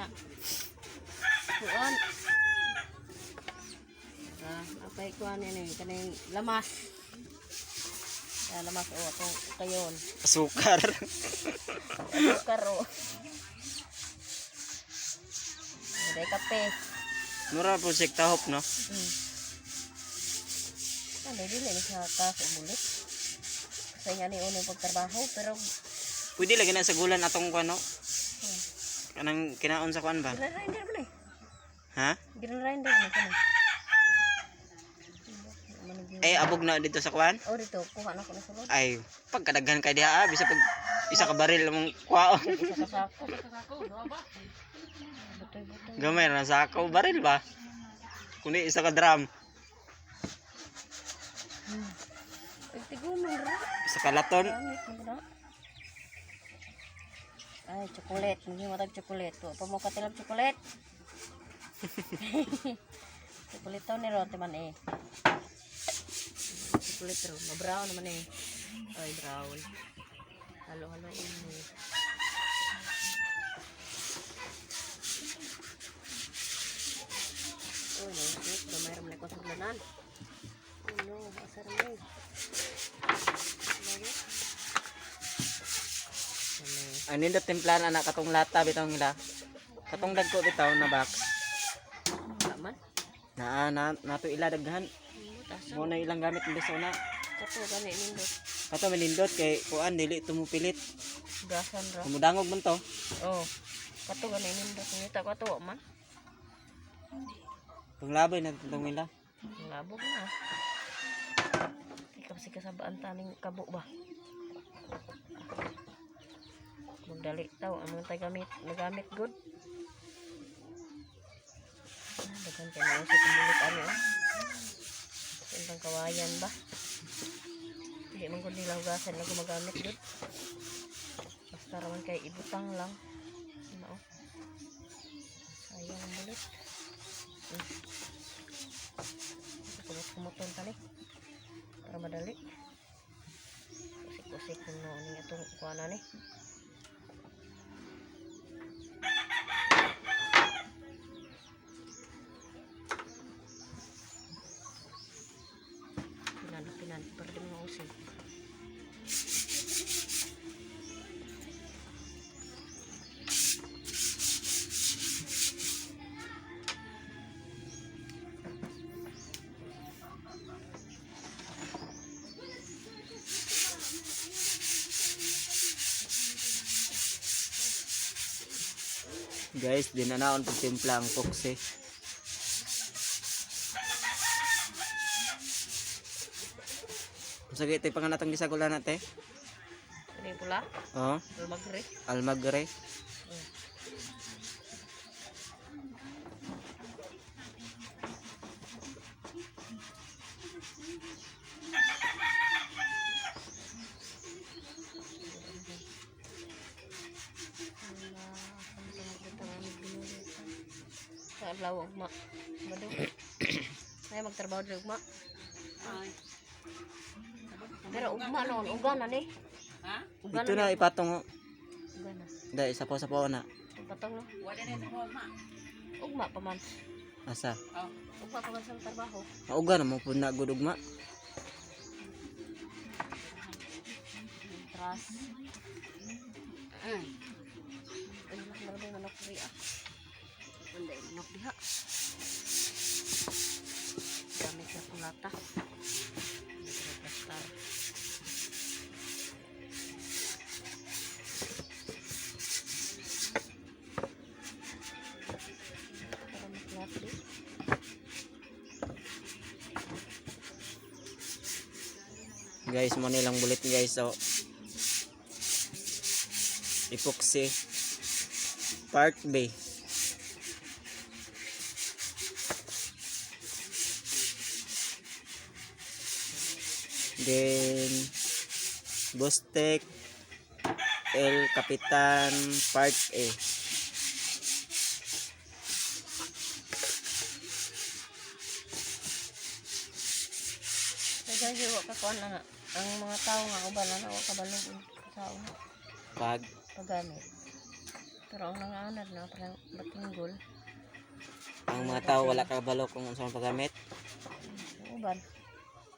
Nya. Kuan. Ah, apay kuan ini kaning lamas. Ah, lamas o atong kayon. Sukar. Sukar o. Aday kape. Mura po siya tahop, no? Ano, dili ni siya ka bulit. Sa nga ni unang pagtrabaho, pero Pwede lagi na sa gulan atong kuan, no? Kanang kinaon sa kuan ba? Ginarinder mo na eh. Ha? Ginarinder mo kani. Eh, abog na dito sa kuan? Oh, dito, kuha na ko na sulod. Ay, pagkadaghan kay diha, ah, bisa pag isa ka baril mong kuwaon. Isa ka sako. Butoy, butoy. Gamay na sako baril ba? Kundi isa ka drum, Pagtiguman ra. Isa ka laton. Gamit mo na. Ay, chocolate. Hindi mo tag chocolate. Wa pa mo katilab chocolate. Chocolate to ni Rote man eh. Chocolate ro. Ma-brown naman eh. Ay, brown. Halo-halo ini. Oh, no, shit. Gamay ra man ko suglanan. Oh no, asa ra man. Lagi. Ano? Ang nindot timplahan anak katong lata bitaw nila. Katong dagko bitaw na box. Wala man. Na na nato ila daghan. Asa? Mo na ilang gamit imbes una. Kato gani nindot. Kato manindot kay kuan dili tumupilit. Gasan ra. Kumudangog man to. Oh. Kato gani nindot. Ngita kato wa man. Panglaboy na itong ila. Labog na. Ikaw si kasabaan taning kabo ba? Magdali taw ang tay gamit, magamit good. Ah, daghan kay na sa tumulit ani oh. Sa ibang kawayan ba? Hindi man gud nila hugasan lang gumagamit good. Basta raman kay ibutang lang. Ano oh. Sayang ang bulit. Kumot-kumoton tali. Para madali. Kusik-kusik kuno ning atong kuana ni. Pinan, pinan, para di mga usig. Guys, di na naon pagtimpla ang pokse. Unsa kay pangan atong gisagulan nate? Ano yung pula? Oh, Almagre. Almagre. Sa adlaw ugma. Bado. Ay magtrabaho diri ugma. Pero ugma noon, uga na ni. Ha? Uga Dito na ipatong. Uga na. Dai sa po na. Patong no. Wala na ito ma. Ugma pa man. Asa? Oh. Ugma pa man sa trabaho. Mauga na mo pud na gud ugma. Tras. Ay, meron din manok diri ah. Anday manok diha. Gamit sa akong lata. Nagre-plastar. Para maklati. Guys, mo nilang bulit guys. So epoxy part B. Then Bostek El Capitan Part A. Kaya wa ka kuan na ang mga tao nga uban na wa kabalo sa una Pag paggamit. Pero ang nanganad na parang batinggol. Ang mga tao wala kabalo kung unsa ang paggamit. Uban.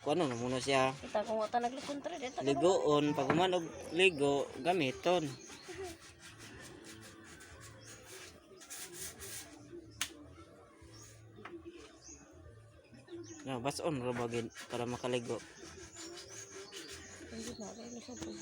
Kuno na muna siya. Kita kung wata naglisontre dito. Ligoon pag human og ligo gamiton. No, bason ra ba gid para makaligo. Hindi na kay lisod pud.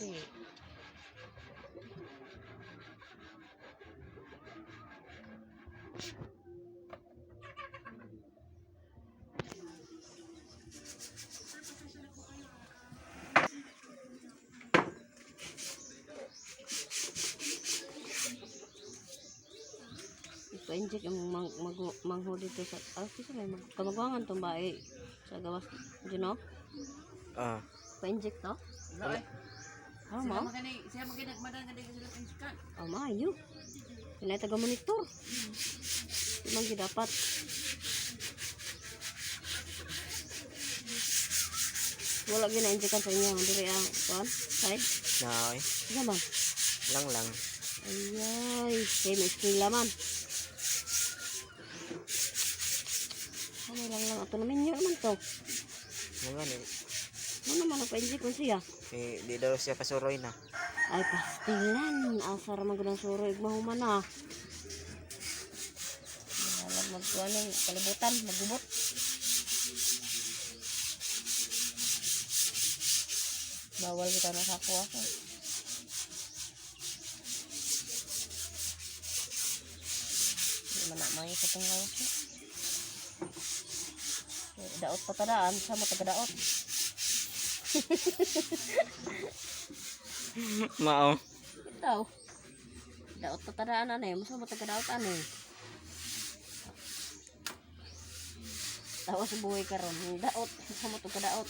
Ipa-inject ang mangho dito sa kisa may kamagwangan tong bae sa gawas Juno. Ah, Pa-inject to? Wala eh. Ah, Sila mao. magani, sila magani nagmadan gani sila pinsikan. Ah, maayo. Kinay taga monitor. Di man gyud dapat. Wala gyud na injekan sa inyo diri ang kuan side. na oy. Isa man. Lang lang. Ayay, kay may eskwela man. Ano lang lang ato namin yun naman to. Mo gani. Ano naman ang pa-inject man siya? Eh, di daw siya kasuroy na. Ay, pastilan. Asa ra man gud ang suroy mahuman na. Alam magkuan ng kalibutan, magubot. Bawal kita na sa ako ako. Di man na may sa itong gawas na. Eh, daot pa tadaan, sa mo taga-daot. Mao. Itaw. Daot pa tadaan ano eh. Masa mo taga-daot ano eh. Tawa sa buhay karon. Daot. Masa mo taga-daot.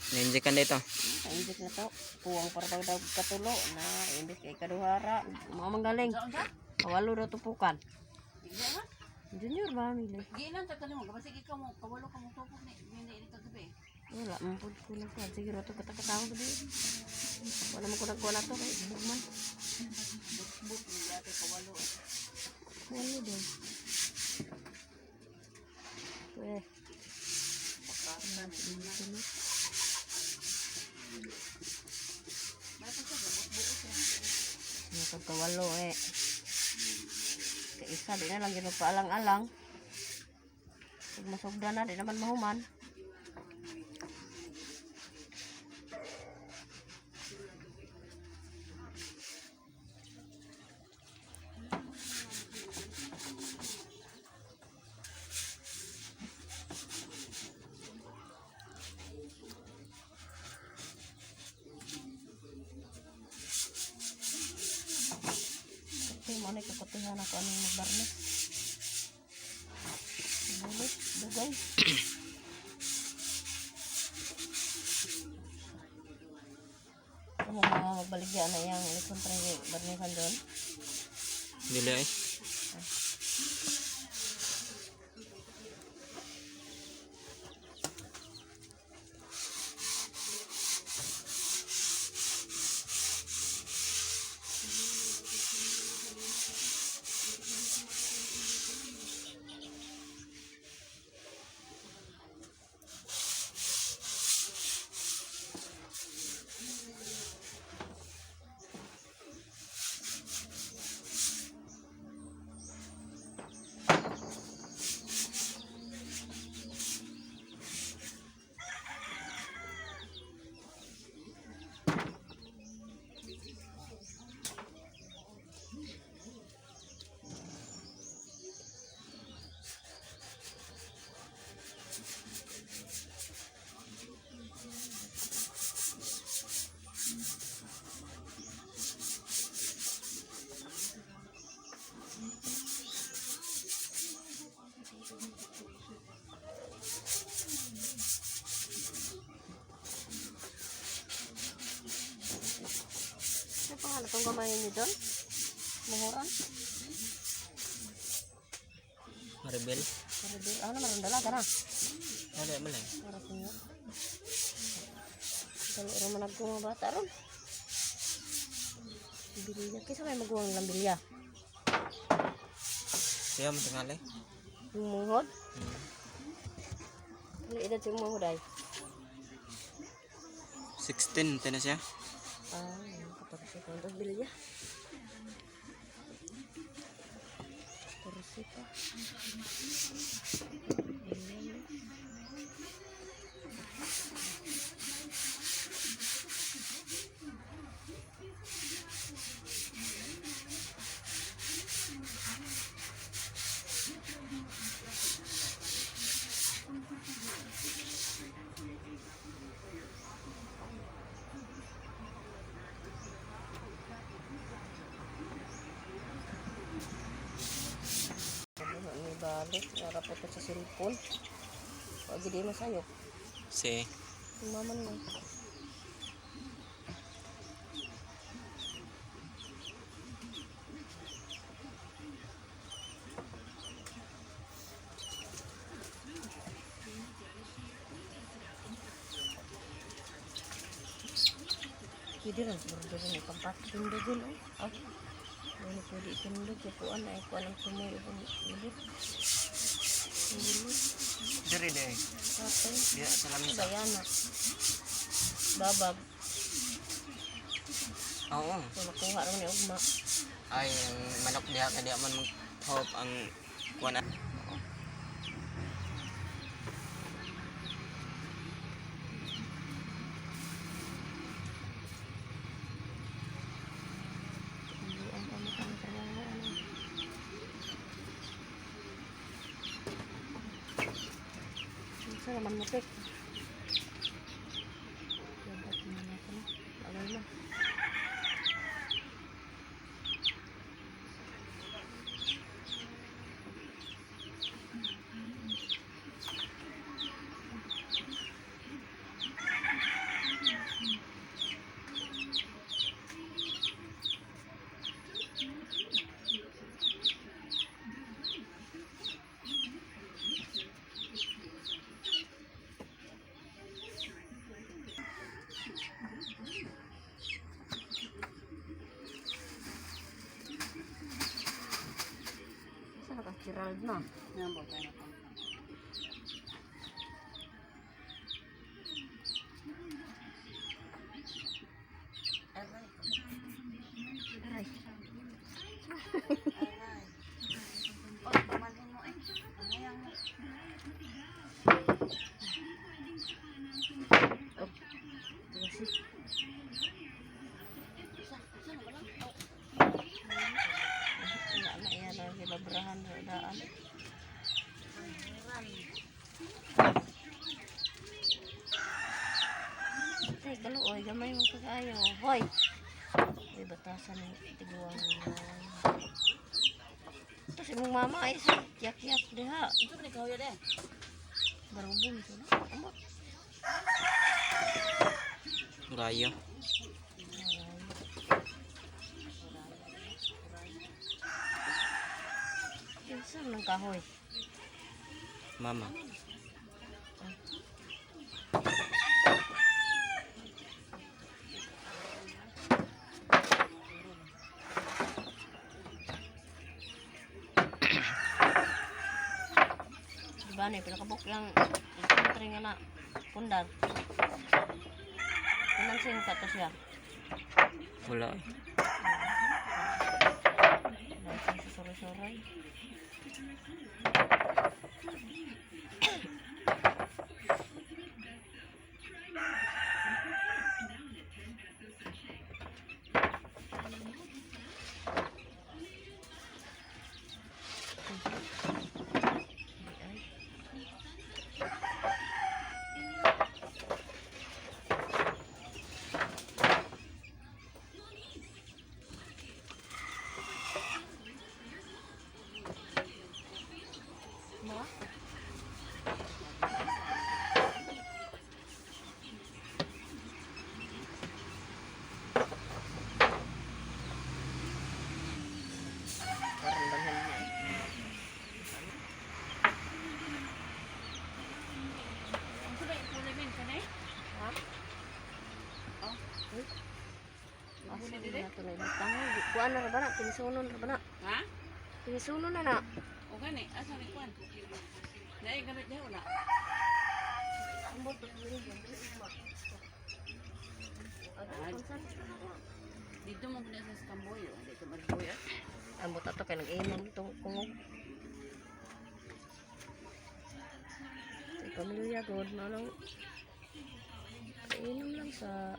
Ninjikan dito. Kainjik na to. Kuwang para pag daw katulo na imbis kay kaduhara. Mga manggaling. Sa unsa? Kawalo daw tupukan. Di ba? Junior ba mili? Giilan ta kanimo, kabasig ikaw mo kawalo ka mo tupok ni ni ni kagabi. Wala man pud ko lang kuan. Sige rato katakatawa gabi. Wala man ko nagkuan ato kay bugman. Buk ni dati kawalo. Walo daw. Eh, Pagkasa ni. sunod. May pa siya buot siya. Ano kawalo eh. Kaisa di na lang yun paalang-alang. Pag masugda na, di naman mahuman. Kasi mo na kakutihan ako anong magbarnis. Bulit, dugay. Ano mga magbaligya na yung likon pa rin barnisan doon? Dili ay. Ano pangalan itong gamay niyo doon? Muhuran? Maribel. Maribel. Ano naman dalaga na? Wala man lang. Para sa inyo. Dali ra man ako mga bata ron. Bilya. Kisa may maguwang lang bilya. Siya mo tingali. Yung munghod? Ano edad sa munghod ay? 16 tayo na siya. Ah, 14 pa. Ang bilya. 14 pa. Ayan. Ano, may balik. Narapot na sa cellphone. Wag di masayop. Si Yung mama niya. Pwede rin siguro doon yung pampatindog yun, oh. Ah, hindi pwede itindog. Kaya kuan ay kuan ang tumoy. Ang libot. Ang libot. Diri de. Okay. Diya sa lamisa. Bayana. Babag. Oo. So, nakuha raw ni Ugma. Ay, ang manok diha kay diha man mag-top ang kuan. Hindi ang pamatang trabaho. Ano. Unsa naman mo, Tek? Dapat mo na ito, no? Bagay mo. Saan na ka? Gerald na. Yan ba tayo na. Aray. Oh, pamanhin mo eh. Ano yan? Oh. Ito kasi. Isa na ba lang? Oh. Wala na yan. Ang gibabrahan. Daan. Ay, kaluoy. Gamay mo kaayo. Hoy! Uy, batasan ng tiguang. Ito si mong mama ay sa kiyak-kiyak diha. Ito ba ni kahoy de? Barubong siya na. Amot. Rayo. Kinsa man ang kahoy? Mama. Diba na, pinakabok lang infantry nga na pundar. Pinansin ka to siya. Wala. Eh. Pinansin sa suroy-suroy. Ay, ay. Ma? Parang balhan niya eh. Ito ba yung kulay men kanay? Ha? Oh. Uy. Asa na ito na ibutang? Kuan na ra ba na? Pinsunon ra ba na? Ha? Sinisulo na na. O gani, asa ni kwan? Naay gamit niya wala. Dito mo gud sa Kamboy, oh. Dito magboy ah. Ambot ato kay nag-inom itong kungog. Sa pamilya god na lang. Inom lang sa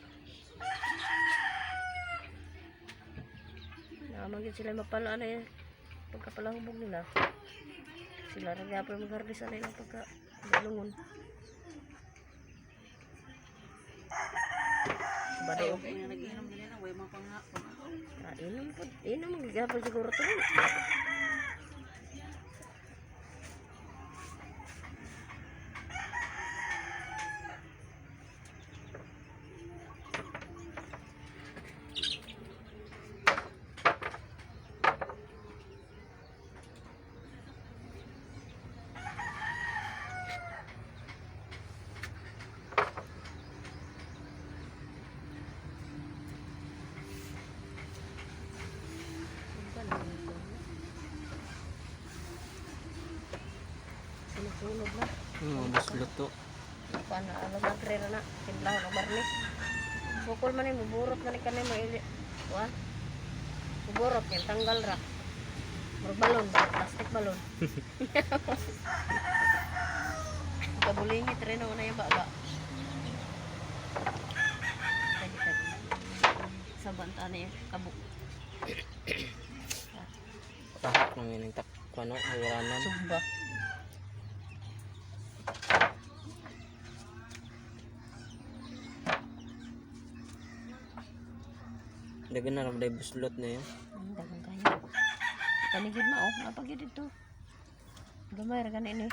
Naman gyud sila mapala na eh. Pagkapalahubog nila. Sila ra gyapon mag-harvest ana ilang pagka balungon. Sayo Bado kay nga nag-inom ganina, way mga pangha. Ah, inom po. Inom gyapon siguro to. Sinusunog na. Buslot to. Kuan na alam na tre na timplahon og barnis. Sukol man ni muburot man ni kanay mo ili. Kuan. Muburot yan tanggal ra. Murag balon, plastic balon. Kabulingit rin na yung baba. Tagi tagi. Sa banta na yung kabuk. Pahak nang yun ang takwa no, hawiranan. Sumba. Dagan na ramday buslot na yun. Ang dagang kayo. Panigid ma oh, napagid dito. Gamay ra gani ni.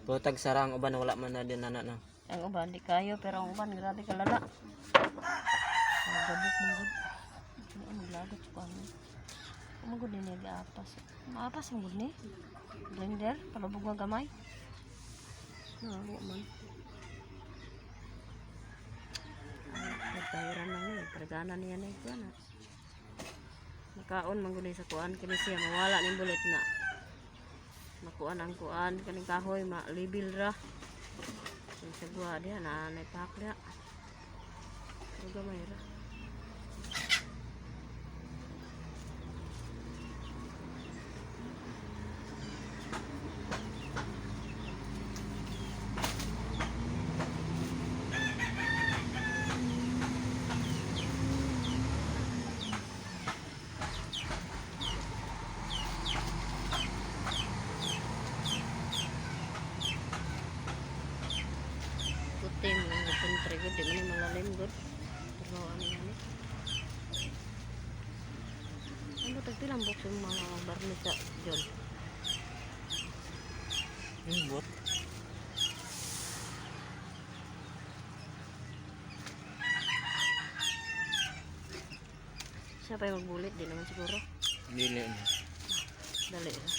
Butag sarang uban wala man na din na na. Ang uban di kayo pero ang uban grabe kalala. Nagabok mo gud. Ano ang maglagot ko ano. Umagod ni niya gaapas. Maapas ang gud ni. Blender palubog nga gamay. No, wa man. Nagtahiran lang ni, pagana niya na ikuan. Makaon man gud ni sa kuan kini siya mawala ning bulit na. Makuan ang kuan kaning kahoy malibil ra. Yung sa guwa diha na nay pak diha. Pero gamay ra. Puti mo nga puntre gud di man ni malalim gud. Pero ano yan eh. Ano tag pilang box yung mga barnis sa John? Bot. Siya pa yung magbulit, di naman siguro. Dili na. Dali ra.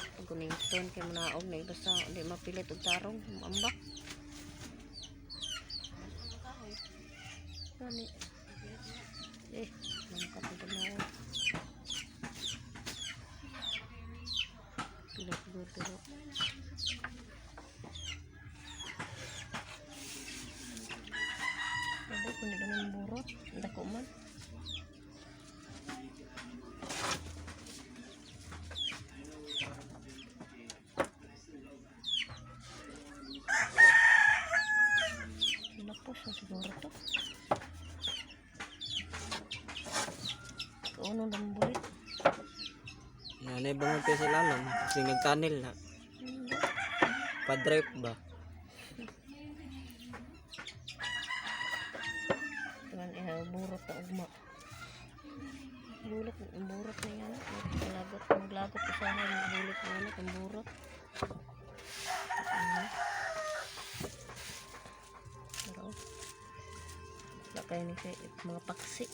Pag kunington kay manaog na basta di mapilit og tarong ambak. Gani. Eh, nangkat ito na. Pilit siguro pero Sabi ko nila ng burot. Ang dako man. Sinapos na siguro to. Kauno ng bulit. Nanay bangon kayo sa lalom. Kasi nagtanil na. Hindi. Padrive ba? Tuman eh, burot na ugma. Bulot, ang burot na yan. Maglagot, maglagot ko sana. Bulot na anak, ang burot. Ano? Pero, wala kayo ni kay mga paksi.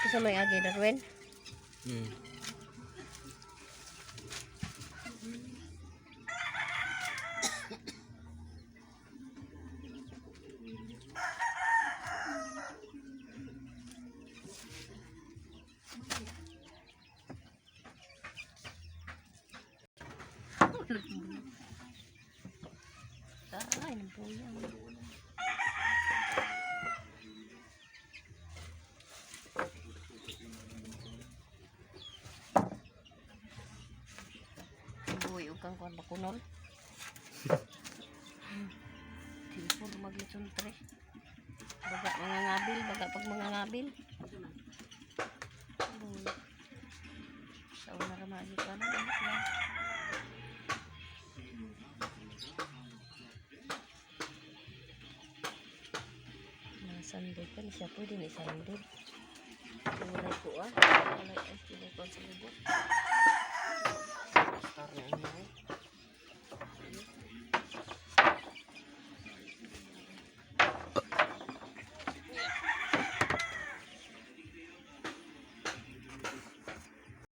Kasi may agi, Darwin. Taray, nagbuya. Buhi ug kang kuan bakunol. Tipo maglitson tre. Baga mga ngabil, baga pag mga ngabil. Buhi. Sa una ra maagi pa na ano lang. Mga sandod pa ni siya pwede ni sandod. Walay ko ah. Walay ay walay ko sa libot. Star na inyo eh.